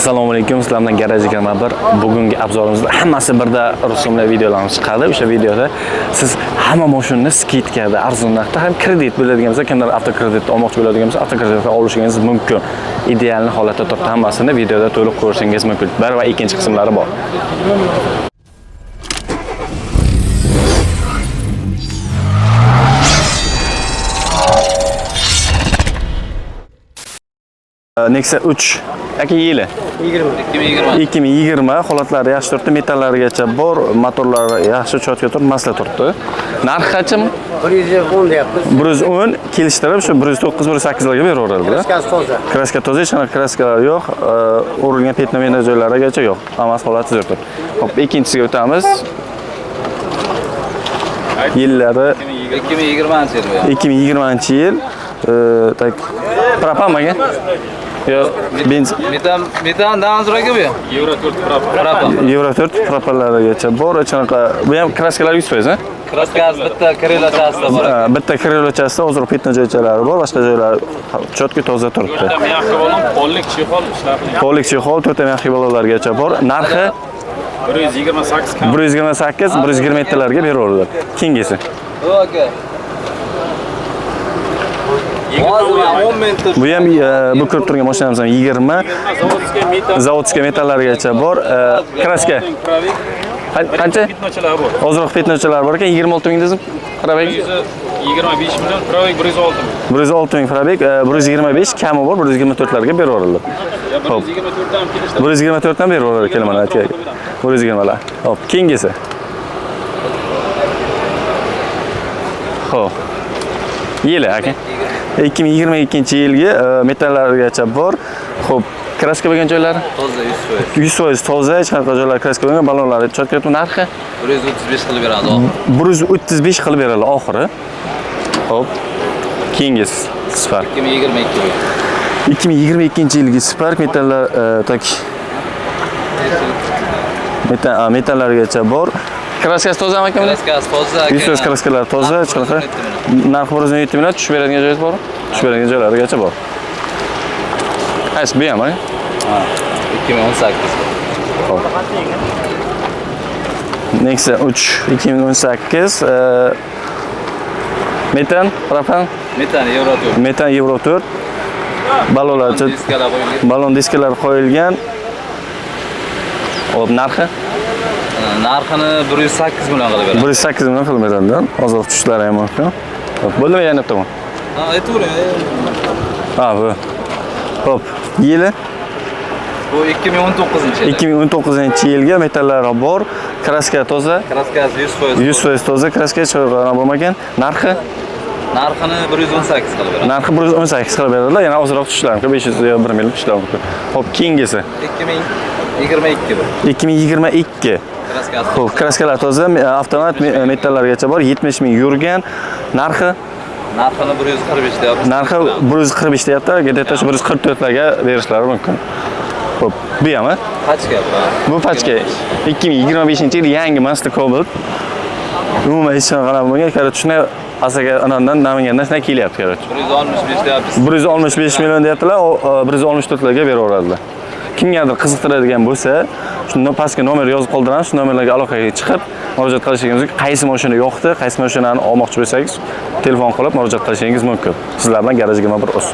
Assalomu alaykum, sizlar bilan Garaj 21. Bugungi obzorimizda hammasi birda rusumli videolarimiz chiqadi. O'sha videoda siz hamma mashinani скидка da, arzon narxda ham kredit bo'ladigan bo'lsa, kimdir avtokredit olmoqchi bo'ladigan bo'lsa, avtokreditga olishingiz mumkin. Ideal holatda turibdi, hammasini videoda to'liq ko'rishingiz mumkin. Bir va ikkinchi qismlari bor. Nexia 3 aka yili 2020. 2020 holatlari yaxshi turibdi, metallarigacha bor, motorlari yaxshi чётко turibdi, masla turibdi. Narxi qancha? 110 deyapmiz. 110 kelishtirib shu 109 108 larga beraveradilar. Kraskasi toza. Kraska toza, hech qanaqa kraskalar yo'q, urilgan пятна joylarigacha yo'q. Hammasi holati zo'r turibdi. Xo'p, ikkinchisiga o'tamiz. Yillari 2020 yil bu ham. 2020 yil. Так, propan aka? Yo, benzin. Metan dan aka bu ham. Yevro 4 propan. Propan. Yevro 4 propanlarigacha bor, hech qanaqa. Bu ham kraskalar 100%, ha? Kraskasi bitta krelachasida bor. Ha, bitta krelachasida ozroq пятна joychalari bor, boshqa joylari чётко toza turibdi. To'rtta мягкий balon, полник чехол ishlab qilingan. Полик чехол, to'rtta мягкий balonlargacha bor. Narxi 128 kam. 128, 127 larga beraveradilar. Keyingisi. Bu aka. Hozir ham 10 ming Bu ham bu ko'rib turgan mashinamiz ham 20 Заводской metan. заводской metallarigacha bor. Kraska Пробег. Qancha? Пятно chalar bor. Ozroq пятно chalar bor ekan, 26 ming dedim. Пробег 125 million, пробег 106 ming. 106 ming пробег, 125 kami bor, 124 larga beraveradilar. Ya 124 dan kelishdi. 124 dan beraveradi kelaman aytgan. 120 lar. Xo'p, keyingisi. Xo'p. Yili aka. 2022-yilgi metallargacha bor. Xo'p, kraska bo'lgan joylari toza 100%. 100% toza, hech qanaqa joylari kraska bo'lmagan, balonlari чётко turibdi. Narxi 135 qilib beradi oxiri. 135 qilib beradi oxiri. Xo'p. Keyingisi Spark. 2022 bu. 2022-yilgi Spark metallar так metal metallargacha bor. Kraskasi tozami aka? Buni? Kraskasi toza aka. 100% kraskalar toza, hech qanaqa. Narxi 117 million, tushib beradigan joyingiz bormi? Tushib beradigan joylarigacha bor. Qaysi bu ham, aka? Ha, 2018. Xo'p. Nexia 3 2018 metan, propan, Metan Yevro 4. metan Euro 4. Balonlar, Diskalar qo'yilgan. balon diskalar qo'yilgan. Xo'p, narxi Narxini 108 million qilib beradi. 108 million qilib beradi. Ozroq tushishlari ham mumkin. Xo'p, bo'ldimi yana bitta bu? Ha, aytavering. Ha, bu. Xo'p, yili Bu 2019-yil. 2019-yilgi metallari bor, kraska toza, Kraskasi 100%. 100% toza, kraska hech qanaqa bo'lmagan. Narxi Narxini 118 qilib beradi. narxi 118 qilib beradilar, yana ozroq tushishlari mumkin, 500 yo 1 million tushishlari mumkin. Xo'p, keyingisi 2022 bu. 2022. Kraskasi. Xo'p, kraskalar toza, avtomat metallargacha bor, 70 ming yurgan. Narxi Narxini 145 deyapmiz. narxi 145 deyapti, где-то 144 larga berishlari mumkin. Xo'p, bu ham, Pachka bu. Bu pachka 2025-yil yangi Mazda Cobalt. Umuman hech qanaqa bo'lmagan, короче, shunday asaga anandan Namangandan shunday kelyapti, короче. 165 deyapmiz. 165 million deyaptilar, 164 larga beraveradilar. Kimgadir qiziqtiradigan bo'lsa, shunda pastga nomer yozib qoldiramiz, shu nomerlarga aloqaga chiqib, murojaat qilishingiz mumkin. Qaysi mashina yoqdi, qaysi mashinani olmoqchi bo'lsangiz, telefon qilib murojaat qilishingiz mumkin. Sizlar bilan Garaj 21 o'z.